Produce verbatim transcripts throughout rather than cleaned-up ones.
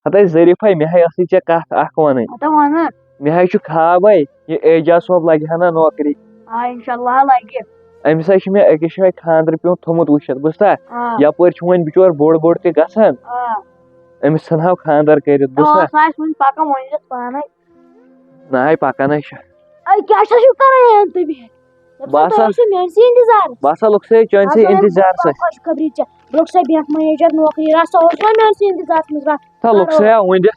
ہتے ظریٖفے، مےٚ ہے ٲسٕے ژےٚ کتھ اکھ ونٕنۍ۔ ہتا ونہٕ۔ مےٚ ہے چھُ خوابے، یہِ اعجاز صٲب لگہِ ہا نا نوکری۔ آ، انشاءاللہ لگہِ۔ أمِس ہے چھُ مےٚ أکِس جایہِ خانٛدرٕ پیوٗنٛت تھوٚمُت وٕچھِتھ، بوٗزتھا؟ آ۔ یپٲرۍ چھُ وۄنۍ بچور بوٚڑ بوٚڑ تہِ گژھان۔ آ۔ أمِس ژھٕنہو خانٛدر کٔرِتھ، آ، بوٗزتھا؟ سُہ آسہِ وُنہِ پکان، وۄنۍ یِتھ پانے۔ نہ ہے، پکان ہے چھُ۔ اے، کیٛاہ چھا چھُو کران یہِ تُہۍ مےٚ؟ بہٕ ہسا، تۄہہِ اوسوٕ میٛٲنسٕے انتظارس۔ بہٕ ہسا لوٚگ سے چٲنسٕے آز آیَم انتظارسٕے۔ خۄشخبری ژےٚ۔ لوٚگ سا بینک منیجر نوکری، رژھ اوس نا میٛٲنسٕے انتظارس منٛز رژھ۔ تھا لوٚگ سا یا ؤنِتھ۔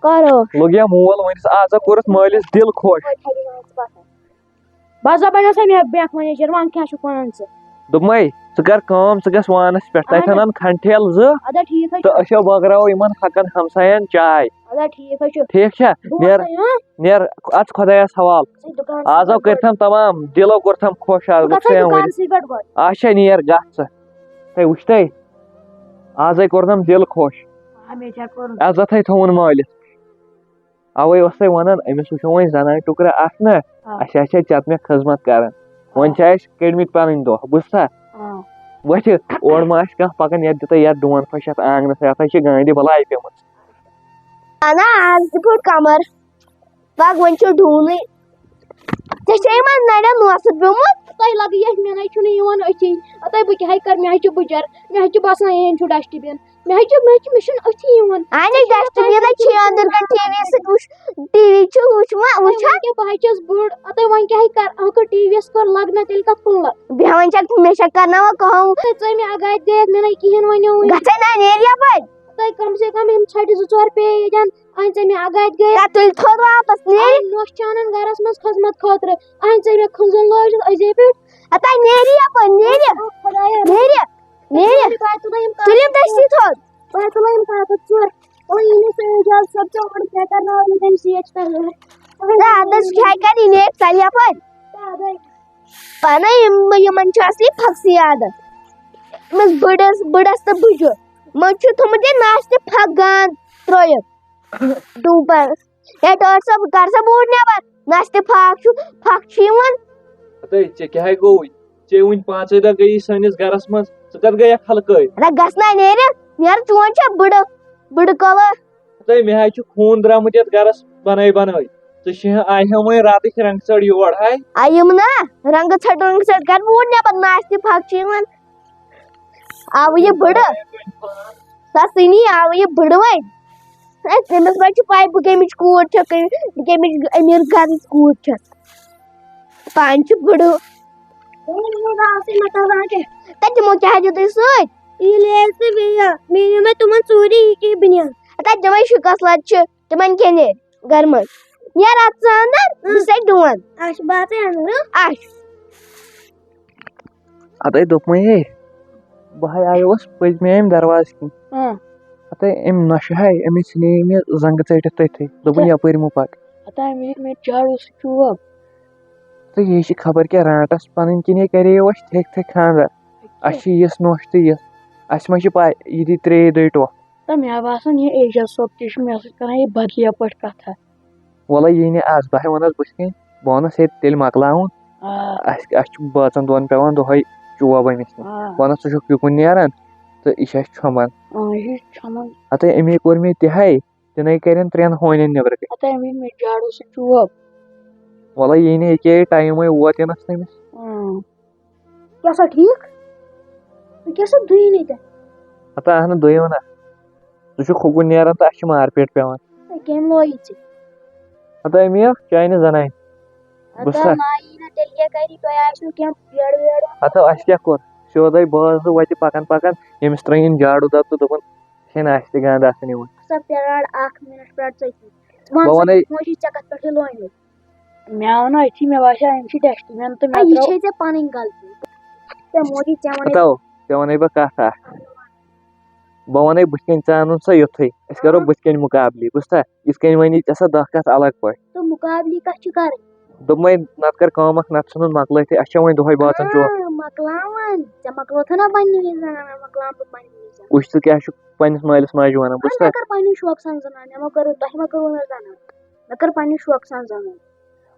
کر ٲس؟ لوٚگ یا مول ؤنِتھ، آز ہا کوٚرُتھ مٲلِس دِل خۄش۔ بہٕ ہسا بنیو سا مےٚ بینک منیجر، وۄنۍ کیٛاہ چھُکھ وَنان ژٕ؟ دوٚپمَے، ژٕ کر کٲم، ژٕ گژھ وانَس پٮ۪ٹھ، تَتہِ اَہَن۔ اَنَن کھنٛڈ ٹھیلہٕ زٕ۔ اَدٕ ٹھیٖک حظ چھُ۔ تہٕ أسۍ ہو بٲگراوو یِمَن حقن ہمساین چاے۔ اَدٕ ٹھیٖک حظ چھُ۔ ٹھیٖک چھا؟ بہٕ نیر، وَسَے، ہاں؟ نیر، اَژ خۄدایَس حوالہٕ۔ ژٕ دُکانَس آز ہو پٮ۪ٹھ کٔرتھم تمام، دِلو کوٚرتھم خۄش آز، بہٕ گوٚژھ گژھٕ ہے وۄنۍ۔ دُکانسٕے پٮ۪ٹھ گۄڈٕ۔ اچھا، نیر، گژھ ژٕ۔ ہے، وٕچھ تَے، آزَے کوٚرنم دِل خۄش۔ آ، مےٚ چھا کوٚرمُت؟ عزت ہے تھوٚوُن مٲلِس۔ اوے اوس تۄہہِ ونان، أمِس وٕچھو وۄنۍ زنانہِ ٹُکرٕ اکھ نا، آ۔ اَسہِ آسہِ ہا ژےٚ مےٚ خدمت کران۔ وۄنۍ آ۔ چھِ اَسہِ کٔڑمٕتۍ پنٕنۍ دۄہ، بوٗزتھا؟ آ۔ وۄتھِ، اورٕ ما آسہِ کانٛہہ پکان، یتھ دِتہ یتھ ڈون پھش یتھ آنگنس، یتھ ہا چھِ گانڈِ بلاے پیمٕژ۔ انا، آز تہِ پھُٹ کمر، پکھ وۄنۍ چھُ ڈوٗنٕے۔ ژےٚ چھے یِمن نرٮ۪ن نوسہٕ پیوٚمُت؟ تۄہہِ لگہِ یتھ، مےٚ نَے چھُنہٕ یِوان أتھی۔ تۄہہِ بہٕ کیٛاہ کرٕ، مےٚ حظ چھُ بُجر، مےٚ حظ چھُ باسان، یہِ چھُ ڈسٹ بِن۔ مےٚ حظ چھُ، مےٚ حظ چھُ، مےٚ چھُنہٕ أتھی یِوان۔ اہن حظ، ڈسٹ بِن حظ چھُ أنٛدٕر کَنۍ ٹی وی سۭتۍ وٕچھ، ٹی وی چھُ وٕچھمُ-، وٕچھان۔ وۄنۍ کیٛاہ، بہٕ حظ چھَس بٔڑ، اَدٕ وۄنۍ کیٛاہ ہیٚکہِ کَر-، ہُہ کٔر ٹی وی یَس کٔر لَگنا، تیٚلہِ کَتھ کُن لَگ؟ بیٚہوان چھَکھ، مےٚ چھَکھ کَرناوان کٲم۔ ہے، ژٕ مےٚ اَگادِ گٔیَتھ، مےٚ نَے کِہیٖنۍ وَنیووُے۔ گژھے نہ نیرِ یَپٲرۍ۔ تۄہہِ کَم سے کَم یِم ژھَٹہِ زٕ ژور پیٚیہِ ییٚتٮ۪ن، أنۍ ژےٚ مےٚ اَگادِ گٔیَتھ۔ تَتھ تُلہِ تھوٚد واپَس، نیرِ۔ آ، نۄش چھِ اَنان گَرَس منٛز خدمت خٲطرٕ، أنۍ ژےٚ مےٚ کھٔنزُن لٲجِتھ أزے پٮ۪ٹھ۔ ہتا نیرِ یَپٲرۍ، نیرِ۔ او خۄدایا۔ نیرِ۔ نیرِ۔ بہٕ تُلہٕ یِم دٔستی تھوٚد۔ بہٕ تُلہٕ یِم کاغذ ژور۔ وۄنۍ یی نہٕ سُہ اعجاز صٲب ژےٚ اورٕ، مےٚ کرناو یہِ تٔمۍ سۭتۍ تَلہٕ۔ نہ، اَدٕ حظ چھِ ہٮ۪کان یہِ نیرِ ژَلہِ یَپٲرۍ۔ تہٕ اَدٕ۔ پَنٕے یِم، یِمَن چھُ اَصلی پھَکسٕے عادت۔ أمِس بٕڈَس، بٕڈَس تہٕ بٕجہِ۔ یِمَن چھُ تھوٚمُت یہِ ناشتہٕ پھَکھ گانٛد ترٛٲیِتھ۔ ڈوٗبَس۔ ہے ٹٲٹھ صٲب، کر سا بوٗٹھ نٮ۪بر۔ نستہِ پھاکھ چھُ، پھکھ چھُ یِوان۔ ہتے، ژےٚ کیٛاہ ہے گوٚوُے؟ ژےٚ وُنہِ پانٛژے دۄہ گٔیی سٲنِس گرس منٛز، ژٕ کتھ گٔیکھ ہلکٲے؟ نہ گژھ نہ نیرِ، نیرٕ چون چھا بٕڈٕ، بٕڈٕ کۄلہٕ۔ ہتے، مےٚ ہے چھُ خوٗن درٛامُت یتھ گرس بنٲے بنٲے۔ ژٕ چھِ آیہِ ہا وۄنۍ راتٕچ رنٛگہٕ ژٔڑ یور ہاے۔ آ، یِم نا رنٛگہٕ ژٔڑ، رنٛگہٕ ژٔڑ کر بوٗٹھ نٮ۪بر، نستہِ پھکھ چھُ یِوان۔ آوٕ یہِ بٕڈٕ۔ سۄ سٕنی آوٕ یہِ بٕڈٕ وۄنۍ۔ ہے، تٔمِس ما چھِ پَے بہٕ کَمِچ کوٗر چھَس، کَمہِ-، بہٕ کَمِچ أمیٖر گَرٕچ کوٗر چھَس۔ پانہٕ چھِ بٕڈٕ۔ تَتہِ تِمو کیٛاہ دیُت تۄہہِ سۭتۍ؟ یہِ لیز تہٕ بیٚیہِ یہِ، مےٚ نیوٗ مےٚ تِمَن ژوٗرِ یہِ کیٛاہ بٔنیان۔ تَتہِ تِمَے شِکَس لَد چھِ، تِمَن کیٛاہ نیرِ گَرٕ منٛز؟ نیرٕ اَتھ ژٕ اَنٛدَر، بہٕ چھَسَے ڈُوَن۔ اَچھا، بہٕ اَژَے اَنٛدَر، ہہ؟ اَچھا۔ اَدَے دوٚپمَے ہے، بہٕ ہاے آیوس پٔتمہِ اَمہِ دروازٕ کِنۍ۔ اۭں۔ ہَتَے أمۍ نۄشہِ ہاے، أمِس ژھٕنے مےٚ زنٛگہٕ ژٔٹِتھ تٔتھٕے۔ دوٚپُن، اچھا۔ یَپٲرۍ مہٕ پَک۔ ہَتَے أمۍ دیُت مےٚ جاڑوٗ سۭتۍ چوب۔ تہٕ یہِ چھِ خبر کیٛاہ رانٛٹَس پَنٕنۍ کِنۍ، یہِ کَرے یو اَسہِ تھٮ۪کۍ تھٮ۪کۍ خانٛدر۔ اچھا۔ اَسہِ چھِ یِژھ نۄش تہٕ یِژھ۔ اَسہِ ما چھِ پَے، یہِ دی ترٛیٚیہِ دۄہہِ ٹۄپھ۔ تہٕ مےٚ باسان، یہِ اعجاز صٲب تہِ چھُ مےٚ سۭتۍ کَران یہِ بدلہِ پٲٹھۍ کَتھا۔ وَلہٕ یی نہٕ آز، بہٕ ہے وَنَس بٕتھِ کَنۍ، بہٕ وَنَس ہے تیٚلہِ مۄکلاوُن۔ آ۔ اَسہِ، اَسہِ چھُ بٲژَن دۄن پٮ۪وان دۄہَے چوب أمِس نِش۔ آ۔ وَنَس ژٕ چھُکھ یُکُن نیران تہٕ یہِ چھِ اَسہِ چھۄمبان۔ آ، یہِ چھِ چھۄمبان۔ ہَتَے أمی کوٚر مےٚ تہِ ہاے، تِنَے کَرٮ۪ن ترٛٮ۪ن ہوٗنٮ۪ن نیٚبرٕ کَنۍ۔ ہَتَے أمی مےٚ جاڑوٗ سۭتۍ چوب۔ وَلہٕ یی نہٕ ییٚکیٛاہ یہِ ٹایمٕے ووت یِنَس تٔمِس۔ اۭں۔ کیٛاہ سا ٹھیٖک؟ ژٕ کیٛاہ سا دُیی نہٕ تہِ؟ ہتا اہنہٕ دُیِو نہ۔ ژٕ چھُکھ ہُکُن نیران تہٕ اَسہِ چھِ مارپیٹ پٮ۪وان۔ ہے، کٔمۍ لویی ژےٚ؟ ہتا أمی اکھ چانہِ زنانہِ۔ ہتا بہٕ سا۔ لایی نہٕ تیٚلہِ کیٛاہ کَری؟ تۄہہِ آسِوٕ کینٛہہ بیڈ ویڈ؟ ہتا اَسہِ کیٛاہ کوٚر؟ سیوٚدُے بٲژ زٕ وَتہِ پَکان پَکان، ییٚمِس ترٛٲیِن جاڑوٗ دَب تہٕ دوٚپُن، ہے نہ، اَسہِ تہِ گانٛدٕ آسان یِوان۔ سا پیار اکھ مِنٹ پٮ۪ٹھ ژٔتی۔ ژٕ وَن بہٕ سا وَنے۔ مےٚ چھِ ژےٚ کَتھ پٮ۪ٹھ یہِ لٲنِتھ؟ مےٚ آو نہٕ أتھی، مےٚ باسیٛو أمۍ چھِ ڈسٹبِن تہٕ مےٚ آ، یہِ ترٛٲو۔ چھے ژےٚ پَنٕنۍ غلطی۔ ژےٚ موجی، ژےٚ وَنے۔ ہتو، ژےٚ وَنے بہٕ کَتھ اَکھ۔ بہٕ وَنے بٕتھِ کَنۍ، ژٕ اَنُن سا یُتھُے، أسۍ کَرو آ۔ بٕتھِ کَنۍ مُقابلی، بوٗزتھا؟ یِتھ کَنۍ وَنی ژےٚ سۄ دَہ کَتھ الگ پٲٹھۍ۔ تہٕ مُقابلی کَتھ چھِ کَرٕنۍ؟ دوٚپمَے، نَتہٕ کَر کٲم اَکھ، نَتہٕ ژھٕنُن مۄکلٲیتھٕے، اَسہِ چھےٚ وۄنۍ دۄہَے بٲژَن چوب۔ آ، مۄکلاوان، ژےٚ مۄکلوتھٕ نا پنٛنہِ وِزِ زَنان، مۄکلاوان بہٕ پنٛنہِ وِزِ۔ وٕچھ ژٕ کیٛاہ چھُکھ پنٛنِس مٲلِس ماجہِ وَنان، آ، بوٗزتھا؟ مےٚ کٔر پنٛنہِ شوقہٕ سان زَنان، مےٚ مہ کٔرٕو، تۄہہِ مہ کٔرٕو مےٚ زَنان، مےٚ کٔر پنٛنہِ شوقہٕ سان زَنان۔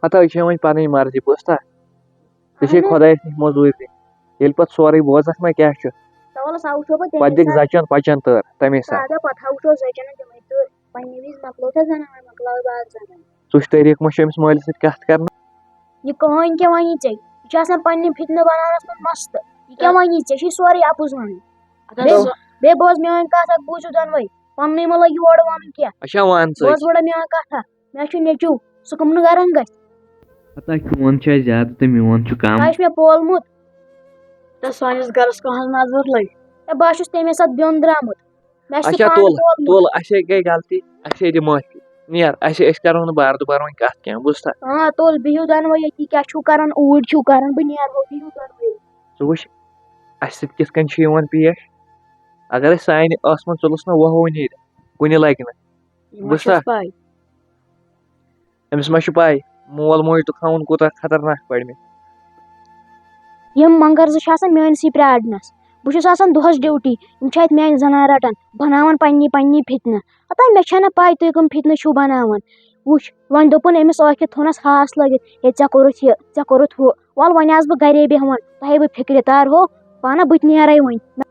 ہتا، یہِ چھےٚ وۄنۍ پنٕنۍ مرضی، بوٗزتھا؟ ژےٚ چھے اہن حظ۔ خۄدایَس نِش مٔزوٗرۍ دِنۍ۔ ییٚلہِ پَتہٕ سورُے بوزَکھ نہ کیٛاہ چھُ، تَلہٕ وَلہٕ، سُہ وٕچھو پَتہٕ پَتہٕ تَمے دِکھ ساتہٕ۔ زَچَن پَچَن تٲر تَمے ساتہٕ۔ اَدٕ پَتہٕ ہا وٕچھو زَچَن تِمَے تٲر۔ پننہِ وِزِ مۄکلو تۄہہِ زنان، وۄنۍ مۄکلاوٕ بہٕ آز زنان۔ سُہ چھُ طریٖقہٕ ما چھُ أمِس مٲلِس سۭتۍ کَتھ کَرنُک؟ یہِ کٕہٕنۍ کیٛاہ وَنہِ ژےٚ؟ یہِ چھُ آسان پننہِ فِتنہٕ بَناونَس منٛز مَستہٕ۔ یہِ کیٛاہ وَنہِ ژےٚ؟ یہِ چھِ سورُے اَپُز وَنان۔ اَدٕ بیٚیہِ حظ، بیٚیہِ بوز میٛٲنۍ کَتھ اَکھ، بوٗزِو دۄنوَے۔ پَننُے مہ لٲگِو اورٕ وَنُن کینٛہہ۔ اچھا، وَن ژٕ۔ بوز گۄڈٕ میٛٲنۍ کَتھ اَکھ۔ مےٚ چھُ نیٚچوٗ، سُہ کٕم نہٕ گَرَن گژھِ۔ ہتا چون چھُ اَسہِ زیادٕ تہٕ میون چھُ کَم۔ تۄہہِ چھُ مےٚ پولمُت۔ تہٕ سٲنِس گَرَس کانٛہہ نظر لٔج۔ ہے، بہٕ ہا چھُس تَمے ساتہٕ بیوٚن درٛامُت۔ مےٚ چھُ اچھا، پانہٕ تُل، پولمُت۔ تُل، اَسے گٔے غلطی، اَسے دِ معٲفی۔ نیر، اَسے، أسۍ کَرو نہٕ بار دُبار وۄنۍ کَتھ کینٛہہ، بوٗزتھا؟ آ، تُل، بِہِو دۄنوَے ییٚتی، کیٛاہ چھُو کَران، اوٗرۍ چھُو کَران، بہٕ نیرٕ ہو، بِہِو دۄنوَے۔ ژٕ وٕچھ، اَسہِ سۭتۍ کِتھ کٔنۍ چھُ یِوان پیش۔ اگر أسۍ سانہِ ٲسہٕ منٛز ژوٚلُس نہ وُہ وُہ نیرِ، کُنہِ لَگہِ نہٕ۔ یہِ ما بوٗزتھا؟ چھَس پَے۔ أمِس ما چھُ پَے، مول موج تہٕ تھاوُن کوٗتاہ خطرناک پَرِ مےٚ۔ یِم مۄنٛگَر زٕ چھِ آسان میٛٲنِسٕے پرٛارنَس۔ بہٕ چھُس آسان دۄہَس ڈیوٹی، یِم چھِ اَتہِ میٛانہِ زَنان رَٹان، بَناوان پنٛنی پنٛنی فِتنہٕ۔ ہتا مےٚ چھَنہٕ پَے تُہۍ کٕم فِتنہٕ چھِو بَناوان۔ وٕچھ، وۄنۍ دوٚپُن أمِس ٲخِر تھوٚونَس ہاس لٲگِتھ، "ہے، ژےٚ کوٚرُتھ یہِ، ژےٚ کوٚرُتھ ہُہ۔" وَلہٕ وۄنۍ آسہٕ بہٕ گَرے بیٚہوان، تۄہے بہٕ فِکرِ تار ہو، پانہ بہٕ تہِ نیرَے وۄنۍ۔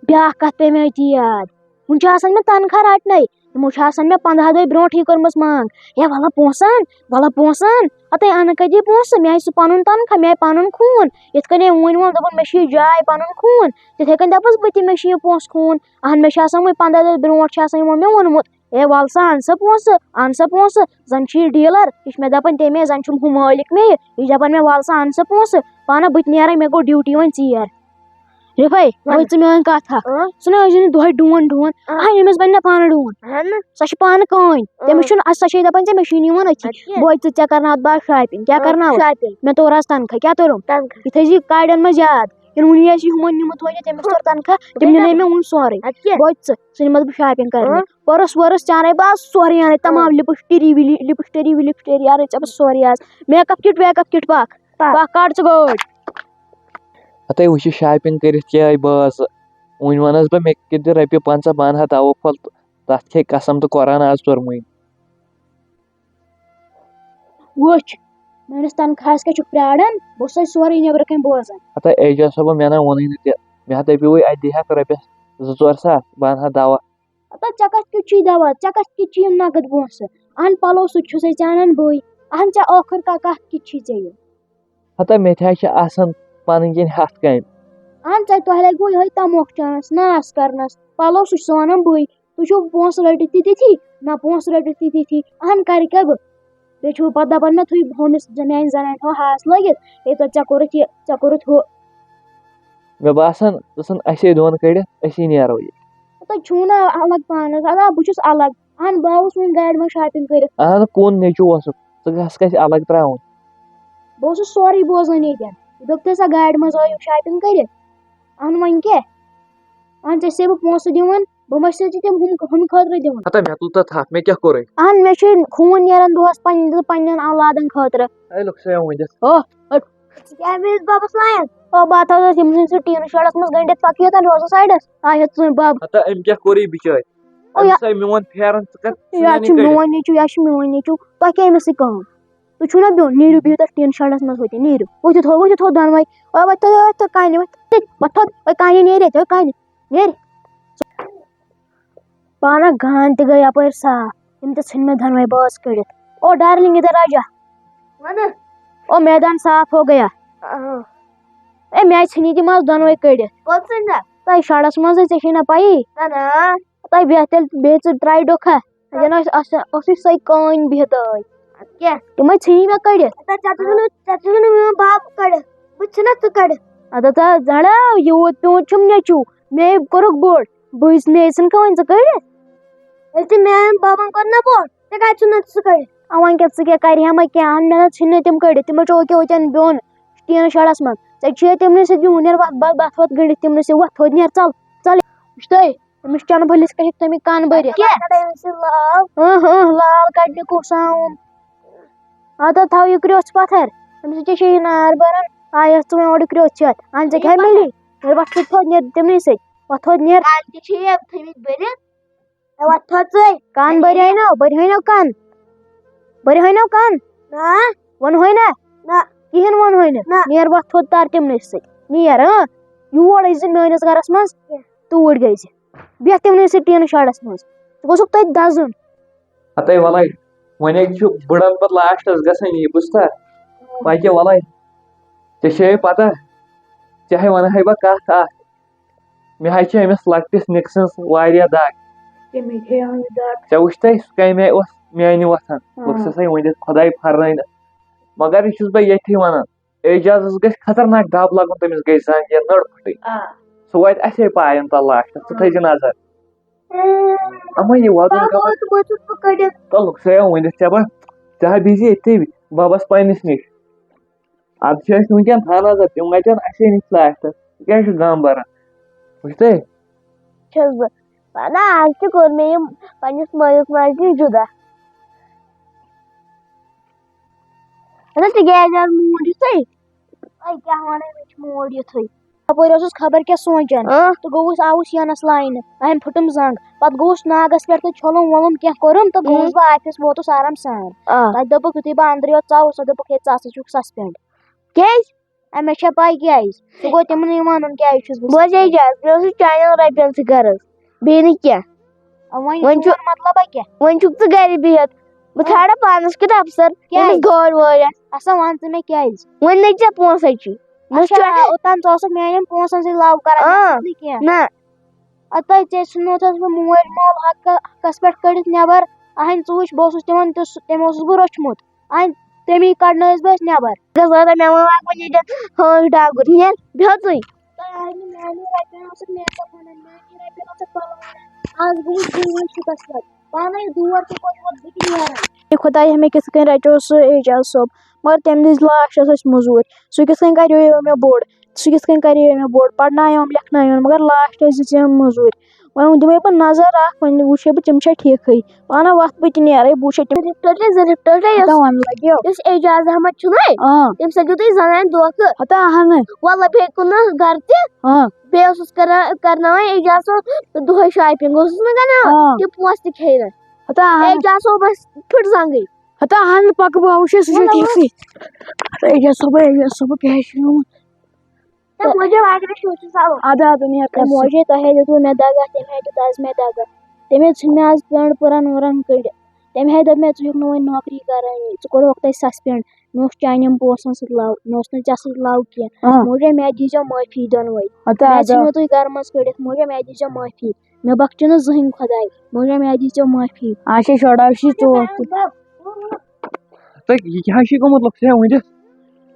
بیٛاکھ کَتھ پے مےٚ أتی یاد، وٕنہِ چھُ آسان مےٚ تنخواہ رَٹنَے، یِمو چھِ آسان مےٚ پنٛداہ دۄہہِ برونٛٹھٕے کٔرمٕژ منٛگ، "ہے، وَلہٕ پونٛسہٕ اَن، وَلہٕ پونٛسہٕ اَن۔" ہَتَے اَنہٕ کَتہِ یہِ پونٛسہٕ؟ مےٚ آسہِ سُہ پَنُن تنخواہ، مےٚ آسہِ پَنُن خوٗن۔ یِتھ کٔنۍ أمۍ ووٚن وۄنۍ، دوٚپُن، "مےٚ چھِ یہِ جاے پَنُن خوٗن"، تِتھَے کٔنۍ دَپَس بہٕ تہِ، "مےٚ چھِ یہِ پونٛسہٕ خوٗن۔" اَہَن، مےٚ چھِ آسان وۄنۍ پنٛداہ دۄہہِ برونٛٹھ چھِ آسان یِمو مےٚ ووٚنمُت، "ہے، وَلہٕ سا، اَن سا پونٛسہٕ، اَن سا پونٛسہٕ، زَن چھُ یہِ ڈیٖلَر، یہِ چھُ مےٚ دَپان تَمے، زَن چھُم ہُہ مٲلِک مےٚ یہِ، یہِ چھُ دَپان مےٚ، 'وَلہٕ سا، اَن سا پونٛسہٕ، پانہ بہٕ تہِ نیرَے، مےٚ گوٚو ڈیوٹی وۄنۍ ژیر۔'" رِفَے، اَہَن۔ بوز ژٕ میٛٲنۍ کَتھ اَکھ۔ اۭں۔ ژٕ نہ ٲسۍ زِ نہٕ دۄہَے ڈوٗن ڈوٗن۔ اۭں۔ اَہَن، أمِس بَنہِ نہ پانہٕ ڈوٗن۔ اَہَن۔ سۄ چھِ پانہٕ کٲنۍ۔ اۭں۔ تٔمِس چھُنہٕ، سۄ چھے دَپان ژےٚ، مےٚ چھُے نہٕ یِوان أتھی۔ اَدٕ کیٛاہ؟ بوز ژٕ، ژےٚ کَرناوَتھ بہٕ آز shopping۔ کیٛاہ اۭں، کَرناوَتھ؟ Shopping۔ مےٚ توٚر آز تنخواہ۔ کیٛاہ توٚرُم؟ تنخواہ۔ یِتھَے زِ کاڑٮ۪ن منٛز یاد۔ یِنہٕ وُنہِ آسہِ یِمَن نِمُت وۄنۍ، تٔمِس توٚر تنخواہ، تِم نِنے مےٚ وُنہِ سورُے۔ اَدٕ کیٛاہ؟ بوز ژٕ، ژٕ نِمَتھ بہٕ shopping کَرنہِ۔ اۭں۔ پٔرٕس ؤرٕس ژےٚ اَنَے بہٕ آز سورُے، اَنَے تَمام اۭں۔ Lipstick وِلی-، lipstick وِلِپسٹِک اَنَے ژےٚ بہٕ سورُے آز۔ Makeup kit makeup kit پَکھ۔ پَکھ۔ پَکھ، کَڑ ژٕ گٲڑۍ۔ ہَتَے وٕچھ یہِ shopping کٔرِتھ کیٛاہ آے بازٕ۔ وۄنۍ وَنَس بہٕ، مےٚ کِتھ دِ رۄپیہِ پنٛژاہ، بہٕ اَنہٕ ہا دَوا پھوٚل، تَتھ کھے قسم تہٕ قرآن آز توٚرمُے۔ وٕچھ، میٛٲنِس تنخواہَس کیٛاہ چھُکھ پرٛاران؟ بہٕ اوسَے سورُے نیٚبرٕ کَنۍ بوزان۔ ہَتَے اعجاز صٲبہ، مےٚ نہ ووٚنُے نہٕ تہِ، مےٚ ہَتَے پیوٚوُے اَتہِ دِہاکھ رۄپیَس زٕ ژور ساس، بہٕ اَنہٕ ہا دَوا۔ ہَتَے ژےٚ کَتھ کیُتھ چھُے دَوا؟ ژےٚ کَتھ کیُتھ چھُے یِم نقد پونٛسہٕ؟ اَہَن پَلو سُہ تہِ چھُسَے ژےٚ اَنان بٕے۔ اَہَن ژےٚ ٲخٕر کا کَتھ کِتھ چھُے ژےٚ یہِ؟ ہَتہ مےٚ تہِ حظ چھِ آسان پَنٕنۍ کِنۍ ہَتھ کامہِ۔ اَہَن ژےٚ، تۄہہِ لَگِوٕ یِہوٚے تَموکھ چانَس، ناس کَرنَس۔ پَلو سُہ چھُسو اَنان بٕے۔ تُہۍ چھِو پونٛسہٕ رٔٹِتھ تہِ تِتھی، نہ پونٛسہٕ رٔٹِتھ تہِ تِتھی۔ اَہَن کَرِ کیٛاہ بہٕ؟ بیٚیہِ چھُو پَتہٕ دَپان مےٚ، تُہۍ ہُمِس میٛانہِ زَنانہِ تھاوان ہاس لٲگِتھ، ہے تہٕ ژےٚ کوٚرُتھ یہِ، ژےٚ کوٚرُتھ ہُہ۔ مےٚ باسان، ژٕ ژھٕن اَسے دۄن کٔڑِتھ، أسی نیرو یہِ۔ تُہۍ چھُو نہ الگ پانَس، اَدا بہٕ چھُس الگ۔ اَہَن، بہٕ آوُس وۄنۍ گاڑِ منٛز shopping کٔرِتھ۔ اَہَن، کُن نیٚچوٗ اوسُکھ، ژٕ گژھکھ اَسہِ الگ ترٛاوُن۔ بہٕ اوسُس سورُے بوزان ییٚتٮ۪ن۔ یہِ دوٚپ تۄہہِ سۄ گاڑِ منٛز آیِو shopping کٔرِتھ۔ اَہَن، وۄنۍ کیٛاہ؟ اَہَن، ژےٚ چھِسَے بہٕ پونٛسہٕ دِوان، بہٕ ما چھُسَے ژےٚ تِم ہُم، ہُمہِ خٲطرٕ دِوان؟ ہَتہ مےٚ تُل تَتھ تھپھ، مےٚ کیٛاہ کوٚرُے؟ اَہَن، مےٚ چھُ خوٗن نیران دۄہَس پنٛنہِ، پنٛنٮ۪ن اولادَن خٲطرٕ۔ ہے، لُکھ سا یِوان ؤنِتھ۔ ہو، ہٹ۔ ژٕ کیٛاہ مےٚ بَبَس لایَن؟ او، بہٕ ہا تھاوٕ تٔمۍ سٕنٛدِ سُہ ٹیٖنہٕ شَڈَس منٛز گٔنٛڈِتھ، پَکھ یوٚتَن روزَس سایڈَس۔ آ، ہیوٚت ژٕ وۄنۍ بَب۔ ہَتہ أمۍ کیٛاہ کوٚرُے بِچٲرۍ؟ او، أمۍ یا- سا میون پھیرَن، ژٕ کَر یا ژھٕنان چھُ یہِ کٔڑِتھ؟ میون نیٚچوٗ، یا چھُ میون نیٚچوٗ، تۄہہِ کیٛاہ أمِس سۭتۍ کٲم؟ تُہۍ چھُو نا بیوٚن، نیٖرِو بِہِو تَتھ ٹیٖن شَڈَس منٛز ہوٚتہِ، نیٖرِو۔ ؤتھِو تھوٚد، ؤتھِو تھوٚد دۄنوَے۔ آ، وۄتھ تھوٚد، وۄتھ تھوٚد کَنہِ، وۄتھ تھوٚد، وۄتھ تھوٚد، وۄتھ کَنہِ، نیٖرِو ییٚتہِ، وۄتھ کَنہِ، نیٖرِ۔ پانہ گان تہِ گٔے یَپٲرۍ صاف، یِم تہِ ژھٕنۍ مےٚ دۄنوَے بٲژ کٔڑِتھ۔ او darling، اِدھر آ جا۔ وَنہٕ۔ او میدان صاف ہو گیا۔ آ۔ اے، مےٚ ژھٕنی تِم آز دۄنوَے کٔڑِتھ۔ کوٚت ژھٕنۍ نا؟ تۄہہِ شَڈَس منٛزٕے، ژےٚ چھے نہ پَیی۔ نہ، نہ۔ تۄہہِ بیٚہہ تیٚلہِ، بیٚہہ ژٕ try ڈوکھا۔ اَتٮ۪ن ٲسۍ، اَسہِ اوسُے سۄے کٲنۍ بِہِتھ ٲدۍ۔ اَدٕ کیٛاہ؟ تِمَے ژھٕنی مےٚ کٔڑِتھ۔ اَدٕ ژےٚ ژھٕنُن، ژےٚ ژھٕنُن میون بَب کٔڑِتھ۔ بہٕ ژھٕنَتھ ژٕ کٔڑِتھ۔ اَدٕ ژٕ زَنڈاو، یوٗت پیوٗنٛت چھُم نیٚچوٗ۔ مے کوٚرُکھ بوٚڑ۔ بہٕ، مے ژھٕنکھا وۄنۍ ژٕ کٔڑِتھ؟ ییٚلہِ ژےٚ میٛانٮ۪ن بَبَن کوٚر نہ بوٚڑ، ژےٚ کَتہِ ژھٕنَتھ ژٕ کٔڑِتھ؟ اَ، وۄنۍ کیٛاہ، ژٕ کیٛاہ کَرِ ہا مےٚ کینٛہہ؟ اَہَن، مےٚ نہ ژھٕنۍ نہٕ تِم کٔڑِتھ۔ تِمو چھُ أکیٛاہ ہوٚتٮ۪ن بیوٚن ٹیٖنہٕ شَڈَس منٛز۔ ژےٚ چھُے تِمنٕے سۭتۍ بِہُن، نیر وَتھ، بَتھ، بَتھ وَتھ گٔنٛڈِتھ تِمنٕے سۭتۍ، وۄتھ تھوٚد نیر، ژَل، ژَل۔ وٕچھ تُہۍ، أمِس چَنہٕ بٔلِس کَتہِ ہیٚکہِ تٔمِس کَن بٔرِتھ؟ کیٛاہ؟ أمِس چھِ لال۔ اۭں، اۭں، لال کَڑنہِ کُس آوُم؟ اَدٕ تھاو یہِ کرٛوٚژھ پَتھَر۔ أمِس کیٛاہ چھِ یہِ نار بَران؟ آ، یَتھ ژٕ وۄنۍ اورٕ کرٛوٚژھ چھَتھ۔ اَہَن ژےٚ کیٛاہ مِلی؟ نیر وَتھ ژٕ تھوٚد نیر تِمنٕے سۭتۍ۔ وۄتھ تھوٚد نیر۔ کَن تہِ چھِ یِم تھٲومٕتۍ بٔرِتھ۔ ہے، وۄتھ تھوٚد ژٕے۔ کَن بٔرۍ ہٲینو، بٔرۍ ہٲینو کَن۔ بٔرۍ ہٲینو کَن۔ نہ۔ ووٚنہوے نہ۔ نہ۔ کِہیٖنۍ ووٚنہوے نہٕ۔ نہ۔ نیر وۄتھ تھوٚد تَر تِمنٕے سۭتۍ۔ نیر، اۭں۔ یور أسۍ زِ میٛٲنِس گَرَس منٛز۔ کینٛہہ۔ توٗرۍ گٔے زِ۔ بیٚہہ تِمنٕے سۭتۍ ٹیٖنہٕ شَڈَس منٛز۔ ژٕ گوٚژھُکھ تٔتۍ دَزُن۔ ہتے وَلَے، وۄنۍ ہے چھُ بٕڑَن پَتہٕ لاسٹَس گژھان یی، بوٗزتھا؟ وۄنۍ کیٛاہ وَلَے، ژےٚ چھےٚ پَتہ، ژےٚ ہے وَنہٕ ہَے بہٕ کَتھ اَکھ۔ مےٚ حظ چھِ أمِس لۄکٹِس نِکہٕ سٕنٛز واریاہ دَگ۔ کَمہِ چھےٚ یِوان یہِ دَگ؟ ژےٚ وٕچھتھَے سُہ کَمہِ آیہِ اوس میٛانہِ وۄتھان؟ آ۔ بہٕ چھُسَے ؤنِتھ خۄداے پھَرنٲینَس۔ مگر یہِ چھُس بہٕ ییٚتھی وَنان، اعجازَس گژھِ خطرناک دَب لَگُن، تٔمِس گژھِ زَنٛگ یا نٔر پھٕٹٕنۍ۔ آ۔ سُہ واتہِ اَسے پَے اِنشاءاللہ لاسٹَس، ژٕ آ۔ تھٲیزِ نظر۔ اما یہِ وَدُن بابا، کَمَن؟ تہٕ وۄنۍ چھُس بہٕ کٔڑِتھ۔ تَلُک ژٕ ہا ؤنِتھ ژےٚ بہٕ، ژےٚ ہا بِہزِ ییٚتھی بَبَس پنٛنِس نِش۔ اَدٕ چھِ اَسہِ وٕنکٮ۪ن تھاونہٕ حظ، تِم گژھن اَسے نِش لاسٹَس۔ ژٕ کیٛازِ چھُکھ غم بَران؟ وٕچھتھٕے؟ چھَس بہٕ وَنان، آز تہِ کوٚر مےٚ یِم پنٛنِس مٲلِس ماجہِ نِش جُدا۔ اَدٕ ژٕ کیٛازِ آز موٗڈ یِتھُے؟ اَے کیٛاہ وَنَے، مےٚ چھُ موٗڈ یِتھُے۔ اَپٲرۍ اوسُس خبر کیٛاہ سونٛچان۔ آ۔ تہٕ گوٚوُس، آوُس یَنَس لاینہٕ۔ أمۍ پھُٹُم زنٛگ۔ پَتہٕ گوٚوُس ناگَس پٮ۪ٹھ تہٕ چھوٚلُم ووٚلُم کینٛہہ کوٚرُم تہٕ گوٚوُس بہٕ آفِس، ووتُس آرام سان۔ آ۔ تَتہِ دوٚپُکھ، یُتھُے بہٕ اَنٛدرٕ یوت ژاوُس، تَتہِ دوٚپُکھ، "ہے، ژٕ ہسا چھُکھ سسپینڈ۔" کیٛازِ؟ اَ، مےٚ چھےٚ پَے کیٛازِ۔ سُہ گوٚو تِمنٕے وَنُن کیٛازِ چھُس بہٕ بوز سسپینڈ۔ اعجاز، مےٚ اوس یہِ چانٮ۪ن رۄپیَن سۭتۍ غرض، بیٚیہِ نہٕ کینٛہہ۔ اَ، وۄنۍ وۄنۍ چھُ چھُ مطلب کیٛاہ؟ وۄنۍ چھُکھ ژٕ گَرِ بِہِتھ۔ بہٕ آ۔ ژھانٛڈا پانَس کیُتھ اَفسَر، کیٛازِ؟ ییٚمِس گٲڑۍ وٲڑۍ آسہِ۔ اَسا وَن ژٕ مےٚ کیٛازِ؟ وۄنۍ نَے ژےٚ پونٛسَے چھُے۔ مےٚ اچھا، چھُ اوٚتام ژٕ اوسُکھ میٛانٮ۪ن پونٛسَن سۭتۍ love کَران، آ، مےٚ سۭتۍ نہٕ کینٛہہ۔ نہ۔ اَدٕ تۄہہِ ژےٚ ژھٕنوتھ حظ مےٚ مول مول حقہٕ، حقَس پٮ۪ٹھ کٔڑِتھ نٮ۪بَر۔ اَہَنۍ ژٕ وٕچھ، بہٕ اوسُس تِمَن تیُتھ، تٔمۍ اوسُس بہٕ روٚچھمُت۔ اَہَنۍ تَمی کَڑنٲیِس بہٕ أسۍ نٮ۪بَر۔ گژھ واتان مےٚ وَن اَکھ وۄنۍ ییٚتٮ۪تھ ہٲنٛز ڈاکُر، نیر، بیٚہہ ژٕے۔ تۄہہِ آیہِ نہٕ میٛانہِ رۄپیہِ اوسُکھ makeup اَنان، میٛانہِ رۄپیہِ اوسُکھ پَلو اَنان۔ آز گوٚوُس بٕے وۄنۍ شِکَس پٮ۪ٹھ۔ پانَے دور تہِ کوٚرمُت بہٕ تہِ نیران۔ اے خۄدایا، مےٚ کِتھ کٔنۍ رَچیو سُہ اعجاز صٲب؟ مگر تَمہِ دِژ لاسٹَس اَسہِ مٔزوٗرۍ۔ سُہ کِتھ کٔنۍ کَریو مےٚ بوٚڑ؟ سُہ کِتھ کٔنۍ کَریو مےٚ بوٚڑ؟ پَرنایوم، لیکھنایوم، مگر لاسٹَس دِژ أمۍ مٔزوٗرۍ۔ وۄنۍ دِمَے بہٕ نظر اَکھ، وۄنۍ وٕچھے بہٕ تِم چھا ٹھیٖکھٕے۔ پانہ وَتھ بہٕ تہِ نیرَے، بہٕ وٕچھے تِم۔ ٹٔٹلے، ظریف ٹٔٹلے، یُس، ہتا وَن لَگیو۔ یُس اعجاز احمد چھُنہ، آ۔ تٔمۍ سۭتۍ دیُت تُہۍ زَنانہِ دھوکہٕ۔ ہتا اَہَنہٕ۔ وَلہٕ بیٚیہِ کُنَس گَرٕ تہِ۔ آ۔ بیٚیہِ اوسُس کَران، کَرناوان اعجاز صٲب دۄہَے shopping اوسُس نہ کَرناوان، آ۔ تِم پونٛسہٕ تہِ کھیٚیہِ نہٕ۔ ہتا اَہَنہٕ۔ اعجاز صٲبَس پھٕٹ زَنٛگٕے۔ ہتا اَہَنہٕ، پَکہٕ بہٕ، وٕچھے سُہ چھُ وَلہٕ، ٹھیٖکھٕے۔ ہتا اعجاز صٲبہ، اعجاز صٲبہ، کیٛاہ چھُ گوٚمُت؟ تہٕ موجی اگر أسۍ وٕچھو سَلو۔ اَدٕ، اَدٕ، نیر کَر سا۔ موجی، تۄہے دیُتوٕ مےٚ دَگہ، تٔمۍ ہے دیُت آز مےٚ دَگہ۔ تٔمۍ حظ ژھٕنۍ مےٚ آز پٮ۪نٛٹ پُرَن وُرَن کٔڑِتھ۔ تٔمۍ ہے دوٚپ مےٚ، "ژٕ چھُکھ نہٕ وۄنۍ نوکری کَرٲنی، ژٕ کوٚرہوکھ تَتہِ suspend۔ مےٚ اوس چانٮ۪ن پونٛسَن سۭتۍ love، مےٚ اوس نہٕ ژےٚ سۭتۍ love کینٛہہ۔" آ۔ موجی، مےٚ دیٖزیو معٲفی دۄنوَے۔ اَدٕ، مےٚ اَدٕ۔ ژھٕنِو تُہۍ گَرٕ منٛز کٔڑِتھ، موجی، مےٚ دیٖزیو معٲفی۔ مےٚ بخچہِ نہٕ زٕہٕنۍ خۄداے۔ موجی، مےٚ دیٖزیو معٲفی۔ اچھا، شوڑاو شی ژوٗر تہِ۔ تہٕ یہِ کیٛاہ چھُے گوٚمُت لۄکٹہِ ؤنِتھ؟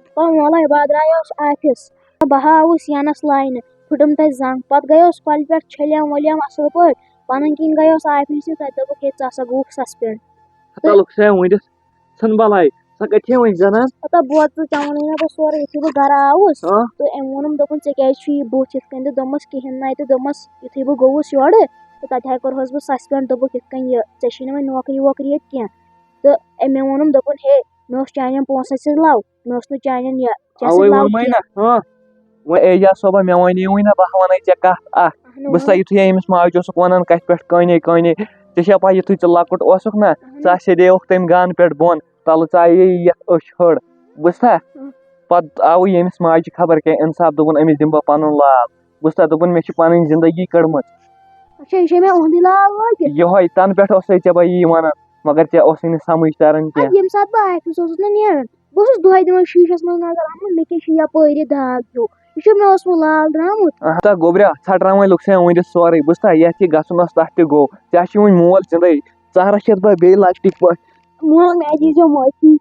پَتہٕ وَلَے بہٕ درٛایوس آفِس۔ بہٕ ہا آوُس یَنَس لاینہٕ، پھُٹُم تَتہِ زنٛگ۔ پَتہٕ گٔیوس کۄلہِ پٮ۪ٹھ، چھٔلیوم ؤلیوم اَصٕل پٲٹھۍ۔ پَنٕنۍ کِنۍ گٔیوس آفِس تہٕ تَتہِ دوٚپُکھ، "ہے، ژٕ ہسا گوٚوُکھ suspend۔" ہتا لۄکٹہِ ؤنِتھ ژھٕن بَلاے، سۄ کَتہِ چھےٚ وۄنۍ زَنان؟ ہتا بوز ژٕ، ژےٚ ووٚنُے نا بہٕ سورُے، یُتھُے بہٕ گَرٕ آوُس، ہاں۔ تہٕ أمۍ ووٚنُم، دوٚپُن، "ژےٚ کیٛازِ چھُے یہِ بُتھ یِتھ کٔنۍ؟" تہٕ دوٚپمَس، "کِہیٖنۍ نَے۔" تہٕ دوٚپمَس، یُتھُے بہٕ گوٚوُس یورٕ، تہٕ تَتہِ ہا کوٚرہَس بہٕ suspend، دوٚپُکھ، "یِتھ کٔنۍ یہِ، ژےٚ چھُے نہٕ وۄنۍ نوکری ووکری ییٚتہِ کینٛہہ۔" تہٕ أمۍ مےٚ ووٚنُم، دوٚپُن، "ہے، مےٚ اوس چانٮ۪ن پونٛسَن سۭتۍ love، مےٚ اوس نہٕ چانٮ۪ن یہِ۔" ژےٚ سۭتۍ اَوَے لَو ووٚنمَے کینٛہہ۔ نہ، ہاں۔ وۄنۍ اعجاز صٲبہ، مےٚ وَنے وٕنۍ نہ، بہٕ ہا وَنے ژےٚ کَتھ اَکھ۔ اَہَنُو۔ بہٕ چھُسا یُتھُے أمِس ماجہِ اوسُکھ وَنان کَتھِ پٮ۪ٹھ کٲنے کٲنے، ژےٚ چھےٚ پَے یُتھُے ژٕ لۄکُٹ اوسُکھ نہ، اَہَنُو۔ ژٕ آسہے دِیوکھ تٔمۍ گانہٕ پٮ۪ٹھ بۄن، تَلہٕ ژایے یَتھ أچھ ۂڑ، بوٗزتھا؟ اۭں۔ پَتہٕ آوُے ییٚمِس ماجہِ خبر کیٛاہ اِنصاف، دوٚپُن أمِس دِمہٕ بہٕ پَنُن لال، بوٗزتھا؟ دوٚپُن مےٚ چھِ پَنٕنۍ زِندگی کٔڑمٕژ۔ اچھا، یہِ چھےٚ مےٚ اُہُنٛدُے لال لٲگِتھ؟ یِہوٚے، تَنہٕ پٮ۪ٹھ اوسَے ژےٚ بہٕ یی وَنان، مگر ژےٚ اوسُے نہٕ سَمٕجھ تَران کینٛہہ۔ اَدٕ ییٚمہِ ساتہٕ بہٕ آفِس اوسُس نہ نیران، بہٕ اوسُس دۄہَے دِوان شیٖشَس منٛز نظر، اَما مےٚ کیٛاہ چھُ یَپٲرۍ یہِ داغ ہیوٗ؟ یہِ چھُ مےٚ اوسمُت لال درٛامُت۔ اَہَن سا گوٚبرا، ژھٹراوٕنۍ لوٚگ سا ؤنِتھ سورُے، بوٗزتھا؟ یَتھ یہِ گژھُن اوس، تَتھ تہِ گوٚو۔ ژےٚ چھُے وٕنہِ مول زِندَے، ژٕ ہا رَچھَتھ بہٕ بیٚیہِ لۄکٹِکۍ پٲٹھۍ۔ مول، مےٚ دیٖزیو معٲفی۔